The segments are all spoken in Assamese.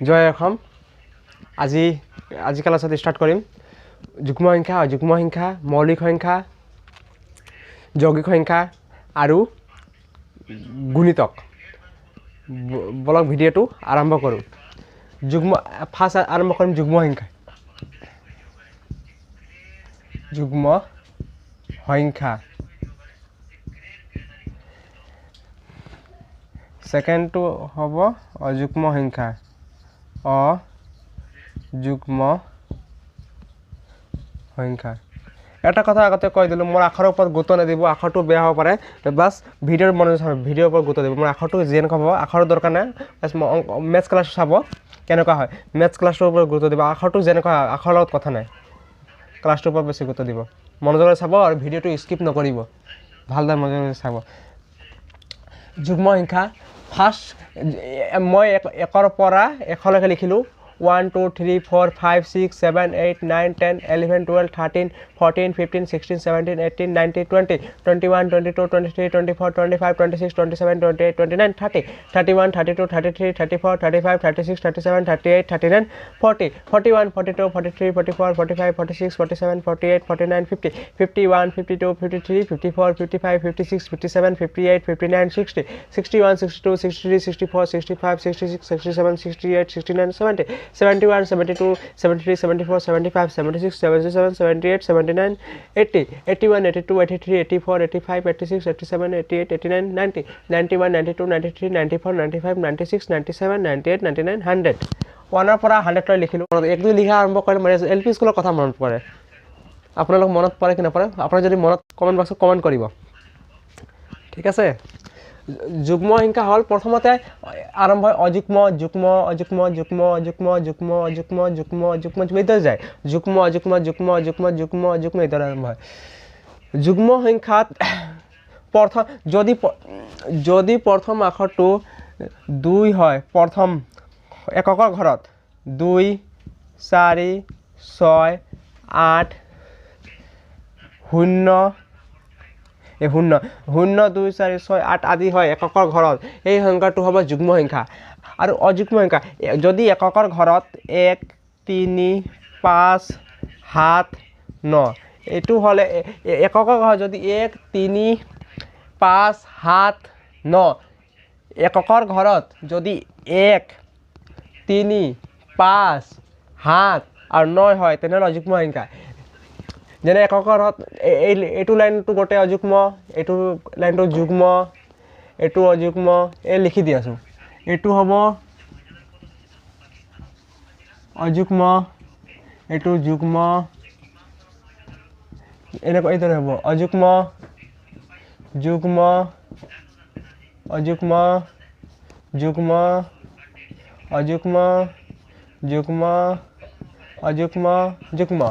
জয় অসম। আজি আজি ক্লাছত ষ্টাৰ্ট কৰিম যুগ্ম সংখ্যা, অযুগ্ম সংখ্যা, মৌলিক সংখ্যা, যৌগিক সংখ্যা আৰু গুণিতক। বলক ভিডিঅ'টো আৰম্ভ কৰোঁ। যুগ্ম ফাৰ্ষ্ট আৰম্ভ কৰিম যুগ্ম সংখ্যা। যুগ্ম সংখ্যা ছেকেণ্ডটো হ'ব অযুগ্ম সংখ্যা, অযুগ্ম সংখ্যা। এটা কথা আগতে কৈ দিলোঁ, মোৰ আখৰৰ ওপৰত গুৰুত্ব নিদিব, আখৰটো বেয়া হ'ব পাৰে। বাছ ভিডিঅ'ৰ মনোযোগ চাব, ভিডিঅ'ৰ ওপৰত গুৰুত্ব দিব। মোৰ আখৰটো যেনেকুৱা হ'ব, আখৰৰ দৰকাৰ নাই। বাছ মেথছ ক্লাছ চাব কেনেকুৱা হয়, মেথছ ক্লাছটোৰ ওপৰত গুৰুত্ব দিব। আখৰটো যেনেকুৱা হয়, আখৰৰ লগত কথা নাই, ক্লাছটোৰ ওপৰত বেছি গুৰুত্ব দিব। মনোযোগেৰে চাব আৰু ভিডিঅ'টো স্কিপ নকৰিব, ভালদৰে মনোযোগেৰে চাব। যুগ্ম সংখ্যা ফাৰ্ষ্ট মই একৰ পৰা এশলৈকে লিখিলোঁ। 1 2 3 4 5 6 7 8 9 10 11 12 13 14 15 16 17 18 19 20 21 22 23 24 25 26 27 28 29 30 31 32 33 34 35 36 37 38 39 40 41 42 43 44 45 46 47 48 49 50 51 52 53 54 55 56 57 58 59 60 61 62 63 64 65 66 67 68 69 70 71 72 73 74 75 76 77 78 79 80 81 82 83 84 85 86 87 88 89 90 91 92 93 94 95 96 97 98 99 100। ওৱানৰ পৰা হাণ্ড্ৰেডলৈ লিখিলোঁ। এক দুই লিখা আৰম্ভ কৰিলে মানে এল পি স্কুলৰ কথা মনত পৰে। আপোনালোক মনত পৰে কি নপৰে? আপোনাৰ যদি মনত কমেণ্ট বক্সত কমেণ্ট কৰিব, ঠিক আছে? যুগ্ম সংখ্যা হ'ল প্ৰথমতে আৰম্ভ হয় অযুগ্ম, যুগ্ম, অযুগ্ম, যুগ্ম, অযুগ্ম, যুগ্ম, অযুগ্ম, যুগ্ম, অযুগ্ম, এইদৰে যায়। যুগ্ম, অযুগ্ম, যুগ্ম, অযুগ্ম, যুগ্ম, অযুগ্ম এইদৰে আৰম্ভ হয়। যুগ্ম সংখ্যাত প্ৰথম যদি প্ৰথম আখৰটো 2 হয়, প্ৰথম এককৰ ঘৰত 2 4 6 8 0 এই 0 0 2 4 6 8 আদি হয় এককৰ ঘৰত, এই সংখ্যাটো হ'ব যুগ্ম সংখ্যা। আৰু অযুগ্ম সংখ্যা যদি এককৰ ঘৰত 1 3 5 7 9 এইটো হ'লে এককৰ ঘৰত যদি 1 3 5 7 9 এককৰ ঘৰত যদি 1 3 5 7 আৰু 9 হয় তেনেহ'লে অযুগ্ম সংখ্যা। যেনে একৰ ঘৰত এইটো লাইনটো গোটেই অযুগ্ম, এইটো লাইনটো যুগ্ম, এইটো অযুগ্ম, এই লিখি দি আছোঁ। এইটো হ'ব অযুগ্ম, এইটো যুগ্ম, এনেকুৱা এইদৰে হ'ব অযুগ্ম, যুগ্ম, অযুগ্ম, যুগ্ম, অযুগ্ম, যুগ্ম, অযুগ্ম, যুগ্ম।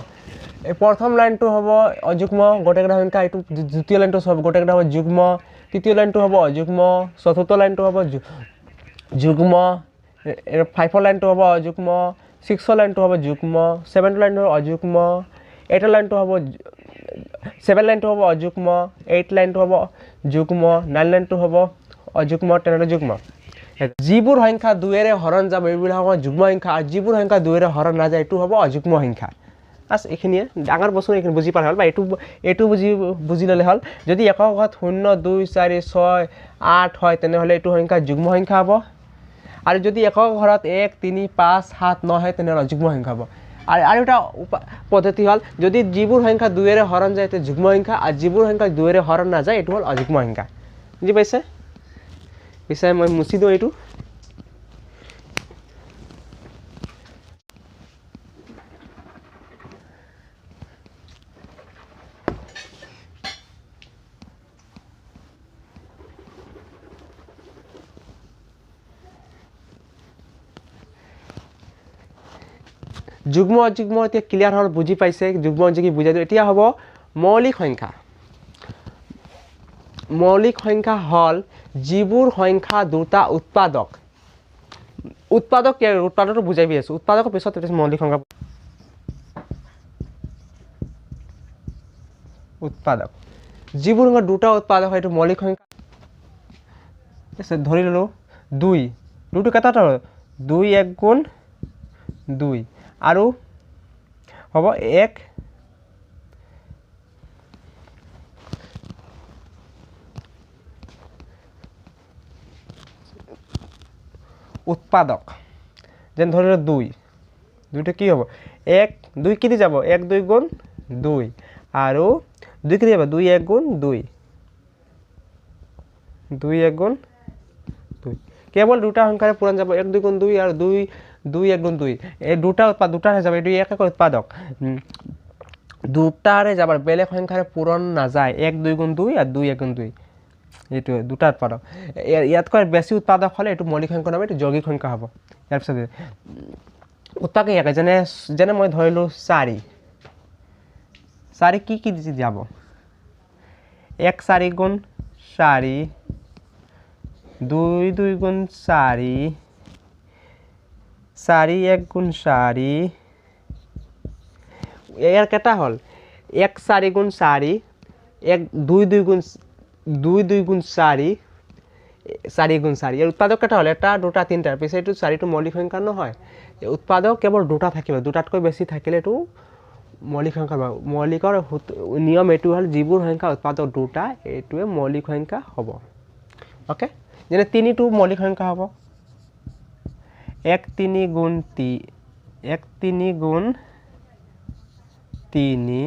এই প্ৰথম লাইনটো হ'ব অযুগ্ম গোটেইকেইটা সংখ্যা, এইটো দ্বিতীয় লাইনটো হ'ব গোটেইকেইটা হ'ব যুগ্ম, তৃতীয় লাইনটো হ'ব অযুগ্ম, চতুৰ্থ লাইনটো হ'ব যুগ্ম, ফাইভৰ লাইনটো হ'ব অযুগ্ম, ছিক্সৰ লাইনটো হ'ব যুগ্ম, ছেভেন লাইনটো হ'ব অযুগ্ম, এইটৰ লাইনটো হ'ব ছেভেন লাইনটো হ'ব অযুগ্ম, এইট লাইনটো হ'ব যুগ্ম, নাইন লাইনটো হ'ব অযুগ্ম, তেনেদৰে যুগ্ম। যিবোৰ সংখ্যা দুয়েৰে হৰণ যাব এইবিলাক হ'ব যুগ্ম সংখ্যা, আৰু যিবোৰ সংখ্যা দুয়েৰে হৰণ নাযায় এইটো হ'ব অযুগ্ম সংখ্যা। বাছ এইখিনিয়ে, ডাঙৰ বস্তু এইখিনি বুজি পালে হ'ল, বা এইটো বুজি ল'লে হ'ল। যদি একৰ ঘৰত 0 2 4 6 8 হয় তেনেহ'লে এইটো সংখ্যা যুগ্ম সংখ্যা হ'ব, আৰু যদি একৰ ঘৰত 1 3 5 7 9 হয় তেনেহ'লে অযুগ্ম সংখ্যা হ'ব। আৰু এটা পদ্ধতি হ'ল যদি যিবোৰ সংখ্যা দুয়েৰে হৰণ যায় এইটো যুগ্ম সংখ্যা, আৰু যিবোৰ সংখ্যা দুয়েৰে হৰণ নাযায় এইটো হ'ল অযুগ্ম সংখ্যা। বুজি পাইছে? পিছে মই মুচি দিওঁ এইটো। যুগ্ম অযুগ্ম এতিয়া ক্লিয়াৰ হ'ল, বুজি পাইছে? যুগ্ম অযুগ্ম বুজাই দিওঁ। এতিয়া হ'ব মৌলিক সংখ্যা। মৌলিক সংখ্যা হ'ল যিবোৰ সংখ্যা দুটা উৎপাদক, উৎপাদক উৎপাদকটো বুজাই দি আছোঁ, উৎপাদকৰ পিছত মৌলিক সংখ্যা উৎপাদক, যিবোৰ সংখ্যা দুটা উৎপাদক হয় এইটো মৌলিক সংখ্যা। ধৰি ল'লোঁ 2, দুটো কেইটা 2 1 গুণ 2 আৰু হ'ব 1 উৎপাদক যেন ধৰি 2 দুইটা কি হ'ব 1 2 কি দি যাব 1 2 গুণ 2 আৰু 2 কি দি যাব 2 1 গুণ 2 2 1 গুণ 2 কেৱল দুটা সংখ্যাৰে পূৰণ যাব 1 2 গুণ 2 আৰু 2 2 1 গুণ 2 এই দুটা উৎপাদ দুটাৰে যাব এইটো এক এক উৎপাদক দুটাৰে যাব বেলেগ সংখ্যাৰে পূৰণ নাযায় 1 2 গুণ 2 আৰু 2 1 গুণ 2 এইটো দুটা উৎপাদক ইয়াতকৈ বেছি উৎপাদক হ'লে এইটো মৌলিক সংখ্যা নহ'ব এইটো যৌগিক সংখ্যা হ'ব ইয়াৰ পিছত উৎপাদক ইয়াকে যেনে যেনে মই ধৰিলোঁ 4 4 কি কি যাব 1 4 গুণ 4 2 2 গুণ 4 4 1 গুণ 4 ইয়াৰ কেইটা হ'ল 1 4 গুণ 4 1 2 2 গুণ 2 2 গুণ 4 4 গুণ 4 ইয়াৰ উৎপাদক কেইটা হ'ল এটা দুটা তিনিটা পিছে এইটো 4টো মৌলিক সংখ্যা নহয় উৎপাদক কেৱল দুটা থাকিব দুটাতকৈ বেছি থাকিলে এইটো মৌলিক সংখ্যা হ'ব মৌলিকৰ নিয়ম এইটো হ'ল যিবোৰ সংখ্যা উৎপাদক দুটা এইটোৱে মৌলিক সংখ্যা হ'ব ওকে যেনে 3টো মৌলিক সংখ্যা হ'ব 1 3 গুণ 1 3 গুণ 3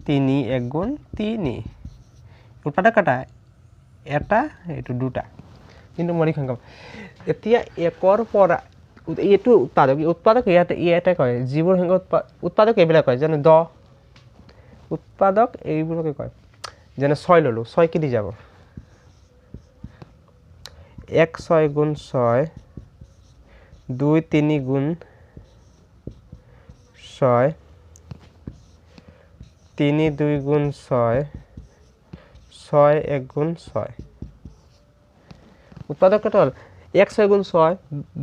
3 1 গুণ 3 উৎপাদক কেইটা এটা এইটো দুটা কিন্তু মৌলিক সংখ্যা এতিয়া একৰ পৰা এইটো উৎপাদক উৎপাদক ইয়াতে ইয়াতে কয় যিবোৰ সংখ্যা উৎপাদক এইবিলাক কয় যেনে 10 উৎপাদক এইবোৰকে কয় যেনে 6 ললো 6 কি দি যাব 1 6 গুণ 6 2 3 গুণ 6 3 2 গুণ 6 6 1 গুণ 6 উৎপাদক কত হ'ল 1 6 গুণ 6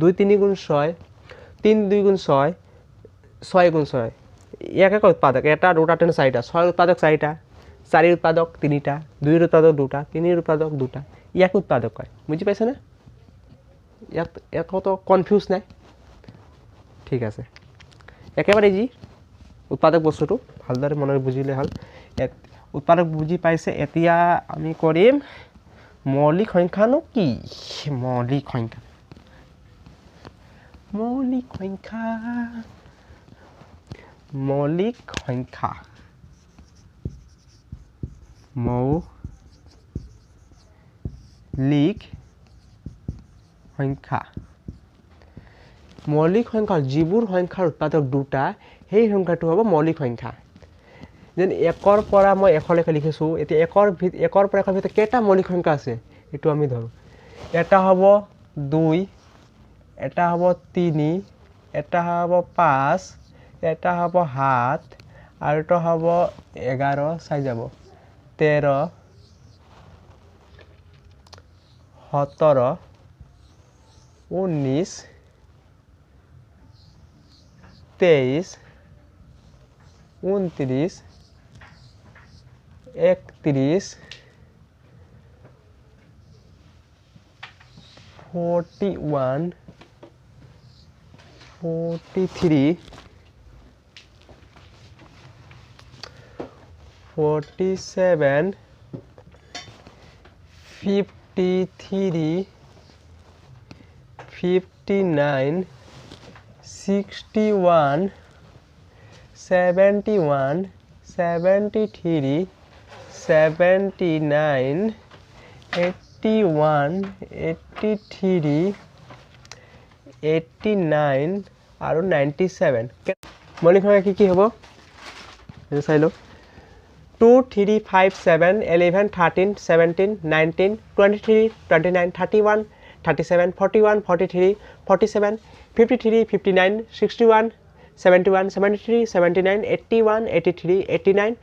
2 3 গুণ 6 3 2 গুণ 6 6 গুণ 6 এক এক উৎপাদক এটা দুটা তিন চাৰিটা 6 উৎপাদক চাৰিটা 4 উৎপাদক তিনিটা 2 উৎপাদক দুটা 3 উৎপাদক দুটা ইয়াক উৎপাদক কয় বুজি পাইছেনে ইয়াত একো কনফিউজ নাই ঠিক আছে একেবাৰে যি উৎপাদক বস্তুটো ভালদৰে মনেৰে বুজিলে হ'ল উৎপাদক বুজি পাইছে এতিয়া আমি কৰিম মৌলিক সংখ্যানো কি মৌলিক সংখ্যা মৌলিক সংখ্যা মৌলিক সংখ্যা মৌলিক সংখ্যা মৌলিক সংখ্যা যিবোৰ সংখ্যাৰ উৎপাদক দুটা সেই সংখ্যাটো হ'ব মৌলিক সংখ্যা যেন একৰ পৰা মই এশলৈকে লিখিছোঁ এতিয়া একৰ পৰা এশৰ ভিতৰত কেইটা মৌলিক সংখ্যা আছে এইটো আমি ধৰোঁ এটা হ'ব 2 এটা হ'ব 3 এটা হ'ব 5 এটা হ'ব 7 আৰু এটা হ'ব 11 চাই যাব 13 17 19 23 29 31 41 43 47 53 59 61 71 73 79 81 83 89 আৰু 97 মৌলিক সংখ্যা কি কি হ'ব চাই লওক 2 3 5 7 11 13 17 19 23 29 31 37 41 43 47 53 59 61 71 73 79 81 83 89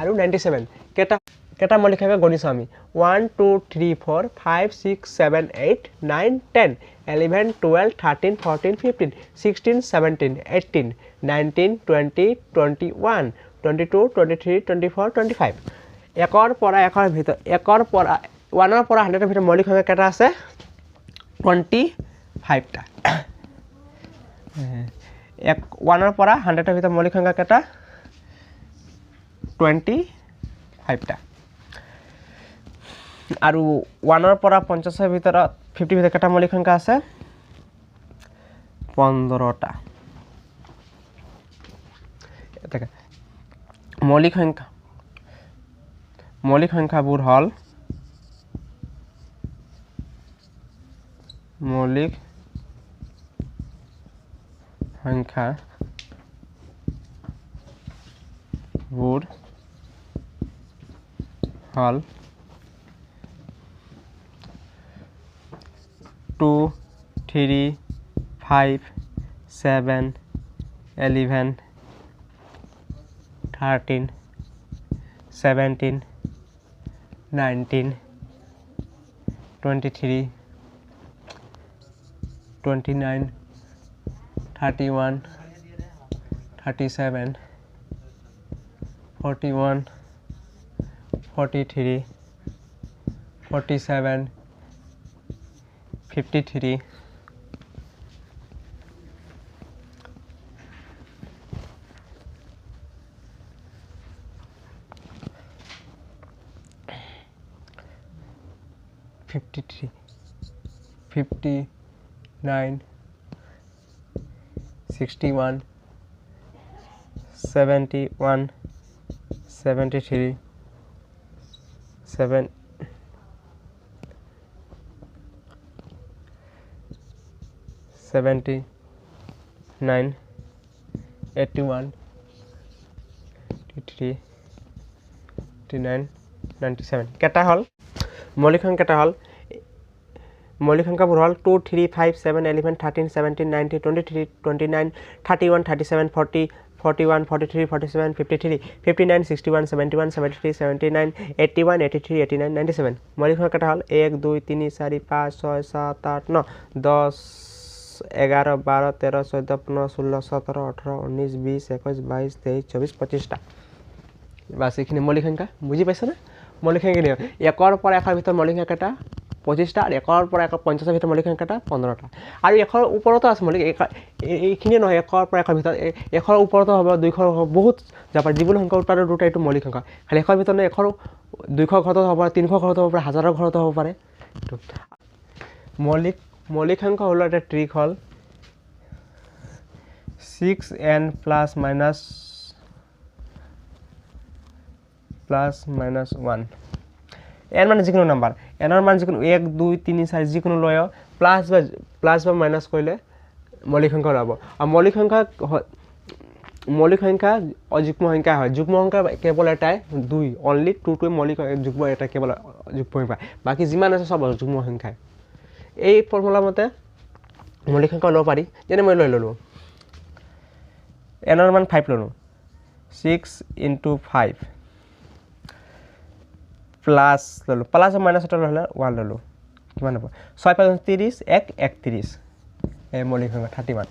আৰু 97 কেইটা কেইটা মৌলিক সংখ্যা গণিছোঁ আমি 1 2 3 4 5 6 7 8 9 10 11 12 13 14 15 16 17 18 19 20 21 22 23 24 25 একৰ পৰা এশৰ ভিতৰত একৰ পৰা 1ৰ পৰা 100ৰ ভিতৰত মৌলিক সংখ্যা কেইটা আছে 25টা। এক ওৱানৰ পৰা হাণ্ড্ৰেডৰ ভিতৰত মৌলিক সংখ্যা কেইটা? 25টা। আৰু ওৱানৰ পৰা 50ৰ ভিতৰত 50ৰ ভিতৰত কেইটা মৌলিক সংখ্যা আছে? 15টা। মৌলিক সংখ্যা, মৌলিক সংখ্যাবোৰ হ'ল, মৌলিক সংখ্যাবোৰ হ'ল 2, 3, 5, 7, 11, 13, 17, 19, 23, 29, 31, 37, 41, 43, 47, 53, 53, 59, 61, 71, 73, 7, 79, 81, 83, 89, 97। কেইটা হ'ল মৌলিক সংখ্যা? কেইটা হ'ল মৌলিক সংখ্যাবোৰ হ'ল 2, 3, 5, 7, 11, 13, 17, 19, 23, 29, 31, 37, 40, 41, 43, 47, 53, 59, 61, 71, 73, 79, 81, 83, 89, 97। মৌলিক সংখ্যা কেইটা হ'ল? 1, 2, 3, 4, 5, 6, 7, 8, 9, 10, 11, 12, 13, 14, 15, 16, 17, 18, 19, 20, 21, 22, 23, 24, 25টা। বাছ, এইখিনি মৌলিক সংখ্যা। বুজি পাইছানে? মৌলিক সংখ্যা একৰ পৰা এশৰ ভিতৰত মৌলিক সংখ্যা কেইটা? 25টা। আৰু একৰ পৰা 50ৰ ভিতৰত মৌলিক সংখ্যা কেইটা? 15টা। আৰু এশৰ ওপৰতো আছে মৌলিক, এইখিনিয়ে নহয়, একৰ পৰা এশৰ ভিতৰত এশৰ ওপৰতো হ'ব, 200 হ'ব, বহুত যাব পাৰে। যিবোৰ সংখ্যা উৎপাদন দুটা এইটো মৌলিক সংখ্যা। খালি এশৰ ভিতৰত নহয়, এশৰ 200 ঘৰতো হ'ব পাৰে, 300 ঘৰতো হ'ব পাৰে, হাজাৰৰ ঘৰতো হ'ব পাৰে। মৌলিক মৌলিক সংখ্যা হ'ল এটা ট্ৰিক হ'ল 6n plus minus plus minus 1। N মানে যিকোনো নাম্বাৰ, এনৰ মান যিকোনো 1, 2, 3, 4 যিকোনো লয়, প্লাছ বা মাইনাছ কৰিলে মৌলিক সংখ্যা ওলাব। আৰু মৌলিক সংখ্যা অযুগ্ম সংখ্যা হয়। যুগ্ম সংখ্যা কেৱল এটাই 2, অনলি 2টোৱে মৌলিক যুগ্ম, এটা কেৱল যুগ্ম সংখ্যা, বাকী যিমান আছে চব অযুগ্ম সংখ্যাই। এই ফৰ্মুলা মতে মৌলিক সংখ্যা ল'ব পাৰি। যেনে মই লৈ ল'লোঁ এনৰ মান 5 ল'লোঁ, 6 ইনটু 5 প্লাছ ল'লোঁ, প্লাছ মাইনাছ এটা ল'লে 1 ল'লোঁ, কিমান হ'ব? 6 5 30, 1 31, এই মৌলিক সংখ্যা 31।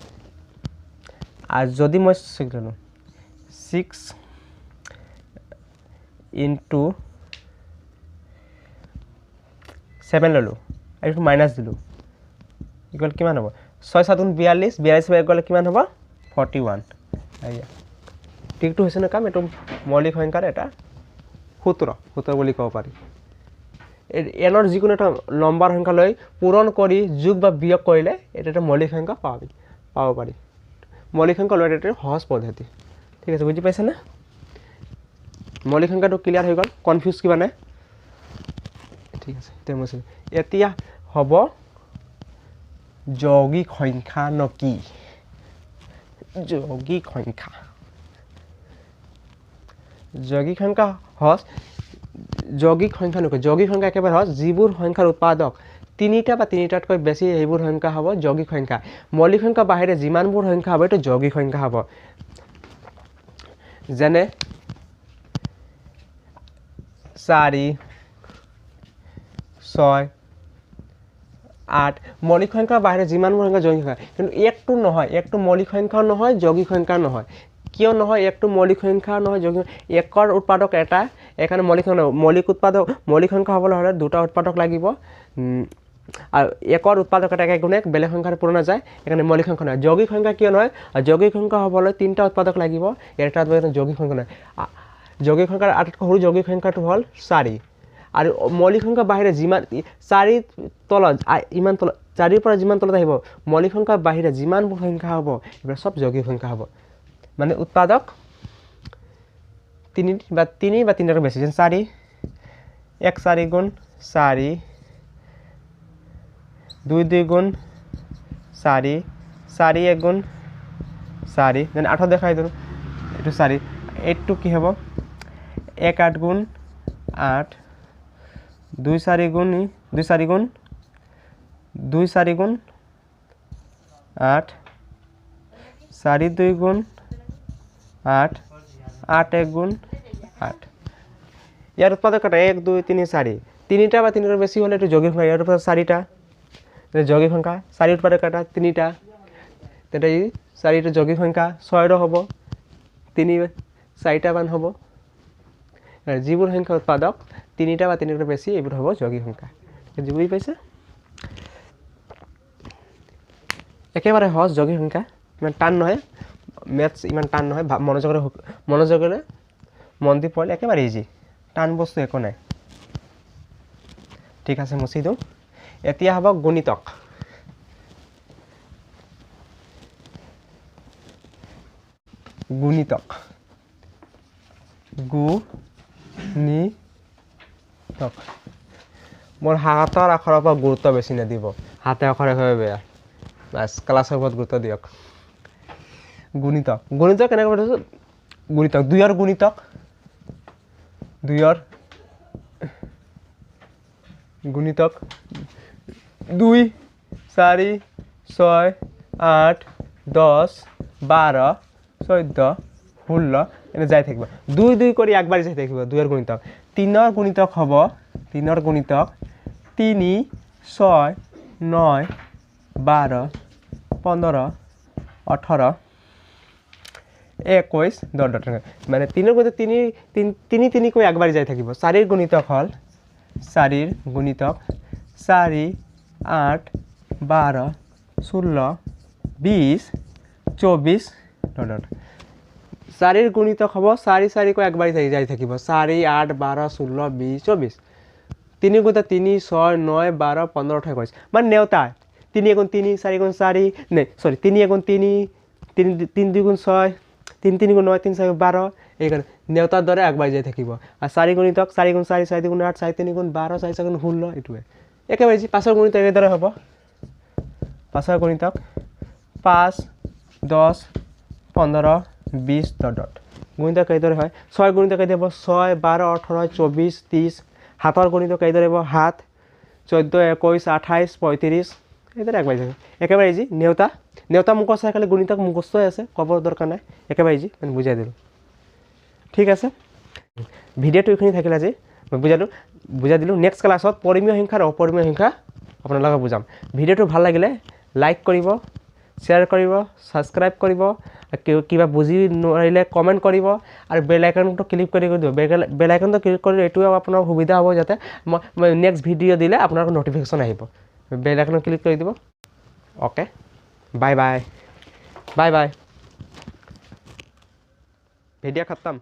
আৰু যদি মই 6 ল'লোঁ, 6 ইনটু 7 ল'লোঁ, এইটো মাইনাছ দিলোঁ, ইকুৱেল কিমান হ'ব? 6 7 42, 42 বাই গ'লে কিমান হ'ব? 41। এয়া ট্ৰিকটো হৈছে নে কাম? এইটো মৌলিক সংখ্যাৰ এটা সূত্ৰ, সূত্ৰ বুলি ক'ব পাৰি। এনৰ যিকোনো এটা নম্বাৰ সংখ্যা লৈ পূৰণ কৰি যোগ বা বিয়োগ কৰিলে এইটো এটা মৌলিক সংখ্যা পাব পাৰি। মৌলিক সংখ্যা লোৱাৰ এইটো সহজ পদ্ধতি। ঠিক আছে, বুজি পাইছেনে? মৌলিক সংখ্যাটো ক্লিয়াৰ হৈ গ'ল, কনফিউজ কিবা নাই? ঠিক আছে, এতিয়া হ'ব যৌগিক সংখ্যা ন কি? যৌগিক সংখ্যা, যৌগিক সংখ্যা সহজ। যৌগিক সংখ্যা নকয়, যৌগিক সংখ্যা একেবাৰে সহজ। যিবোৰ সংখ্যাৰ উৎপাদক তিনিটা বা তিনিটাতকৈ বেছি সেইবোৰ সংখ্যা হ'ব যৌগিক সংখ্যা। মৌলিক সংখ্যা বাহিৰে যিমানবোৰ সংখ্যা হ'ব এইটো যৌগিক সংখ্যা হ'ব। যেনে 4, 6, 8। মৌলিক সংখ্যাৰ বাহিৰে যিমানবোৰ সংখ্যা যৌগিক সংখ্যা, কিন্তু একটো নহয়, একটো মৌলিক সংখ্যাও নহয়, যৌগিক সংখ্যা নহয়। কিয় নহয়? একটো মৌলিক সংখ্যা নহয়, যৌগিক। একৰ উৎপাদক এটা, এইকাৰণে মৌলিক সংখ্যা। মৌলিক উৎপাদক, মৌলিক সংখ্যা হ'বলৈ হ'লে দুটা উৎপাদক লাগিব। আৰু একৰ উৎপাদক এটা এক গুণ এক, বেলেগ সংখ্যাৰ পূৰণ নাযায়, সেইকাৰণে মৌলিক সংখ্যা নহয়। যৌগিক সংখ্যা কিয় নহয়? যৌগিক সংখ্যা হ'বলৈ তিনিটা উৎপাদক লাগিব, এটা উৎপাদক যৌগিক সংখ্যা নহয়। যৌগিক সংখ্যাৰ আটাইতকৈ সৰু যৌগিক সংখ্যাটো হ'ল 4। আৰু মৌলিক সংখ্যা বাহিৰে যিমান 4 তলত ইমান তলত 4ৰ পৰা যিমান তলত আহিব, মৌলিক সংখ্যাৰ বাহিৰে যিমানবোৰ সংখ্যা হ'ব এইবিলাক চব যৌগিক সংখ্যা হ'ব। মানে উৎপাদক 3 বা 3 বা 3ৰ বেছি, যেন 4, 1 4 গুণ 4, 2 2 গুণ 4, 4 1 গুণ 4, যেন 8 দেখাই দিলোঁ, এইটো 4, এইটো কি হ'ব 1 8 গুণ 8, 2 4 গুণ 2 4 গুণ 2 4 গুণ 8, 4 2 গুণ 8, 8 1 গুণ 8। ইয়াৰ উৎপাদক কেইটা? 1 2 3 4, তিনিটা বা তিনিটাৰ বেছি হ'লে এইটো যৌগিক সংখ্যা। ইয়াৰ উৎপাদক 4টা, যৌগিক সংখ্যা। 4 উৎপাদক কেইটা? 3টা, তেন্তে ই 4টা যৌগিক সংখ্যা। 6ৰো হ'ব 3 4টামান হ'ব। যিবোৰ সংখ্যা উৎপাদক 3টা বা 3টাৰ বেছি, এইবোৰ হ'ব যৌগিক সংখ্যা। বুজি পাইছে? একেবাৰে সহজ যৌগিক সংখ্যা, ইমান টান নহয়, মেথছ ইমান টান নহয়, মনোযোগেৰে মন দি পঢ়িলে একেবাৰে ইজি, টান বস্তু একো নাই। ঠিক আছে, মুচি দিওঁ। এতিয়া হ'ব গুণিতক। গুণিতক, গুণিতক। মোৰ হাতৰ আখৰৰ পৰা গুৰুত্ব বেছি নিদিব, হাতে আখৰে হৈ বেয়া, বাছ ক্লাছৰ ওপৰত গুৰুত্ব দিয়ক। গুণিতক, গুণিতক কেনেকৈ পাতিছোঁ? গুণিতক 2ৰ গুণিতক, 2ৰ গুণিতক 2 4 6 8 10 12 14 16, এনে যাই থাকিব। 2 2 কৰি আগবাঢ়ি যাই থাকিব 2ৰ গুণিতক। 3ৰ গুণিতক হ'ব, 3ৰ গুণিতক 3 6 9 12 15 18 21 10 10। মানে 3ৰ গুণিতক 3 3 3 3কৈ আগবাঢ়ি যাই থাকিব। 4ৰ গুণিতক হ'ল, 4ৰ গুণিতক 4 8 12 16 20 24 10 10। 4ৰ গুণিতক হ'ব 4 4কৈ আগবাঢ়ি যাই থাকিব, 4 8 12 16 20 24। 3 গুণিতক 3 6 9 12 15 18 21, মানে নেওতা 3 1 গুণ 3 4 গুণ 4, নে সৰি 3 1 গুণ 3 3 3 2 গুণ 6 3 3 গুণ 9 3 4 12, এইকাৰণে নেওতাৰ দৰে আগবাঢ়ি যাই থাকিব। আৰু 4 গুণিতক 4 গুণ 4 4 2 গুণ 8 4 3 গুণ 12 4 4 গুণ 16, এইটোৱে একেবাৰে ইজি। 5ৰ গুণিতক এইদৰে হ'ব, 5ৰ গুণিতক 5 10 15 20 ডট ডট। গুণিতক এইদৰে হয়। 6 গুণিতক এইদৰে হ'ব 6 12 18 24 30। 7ৰ গুণিতক এইদৰে হ'ব 7 14 21 28 35, এইদৰে আগবাঢ়ি যাব। একেবাৰে ইজি। নেওতা, নেওতা মুখস্থ খালি গুণিতক মুখস্থই আছে, ক'বৰ দৰকাৰ নাই, একেবাৰে ইজি, মানে বুজাই দিলোঁ। ঠিক আছে, ভিডিঅ'টো এইখিনি থাকিলে আজি মই বুজাই দিলোঁ। নেক্সট ক্লাছত পৰিমেয় সংখ্যা আৰু অপৰিমেয় সংখ্যা আপোনালোকক বুজাম। ভিডিঅ'টো ভাল লাগিলে লাইক কৰিব, শ্বেয়াৰ কৰিব, ছাবস্ক্ৰাইব কৰিব, কিবা বুজি নোৱাৰিলে কমেণ্ট কৰিব, আৰু বেল আইকনটো ক্লিক কৰি দিব। বেল আইকনটো ক্লিক কৰিলে এইটোৱে আপোনাৰ সুবিধা হ'ব যাতে মই নেক্সট ভিডিঅ' দিলে আপোনালোকৰ ন'টিফিকেশ্যন আহিব। বেল আইকনটো ক্লিক কৰি দিব। Okay, bye bye, bye bye, video খতম।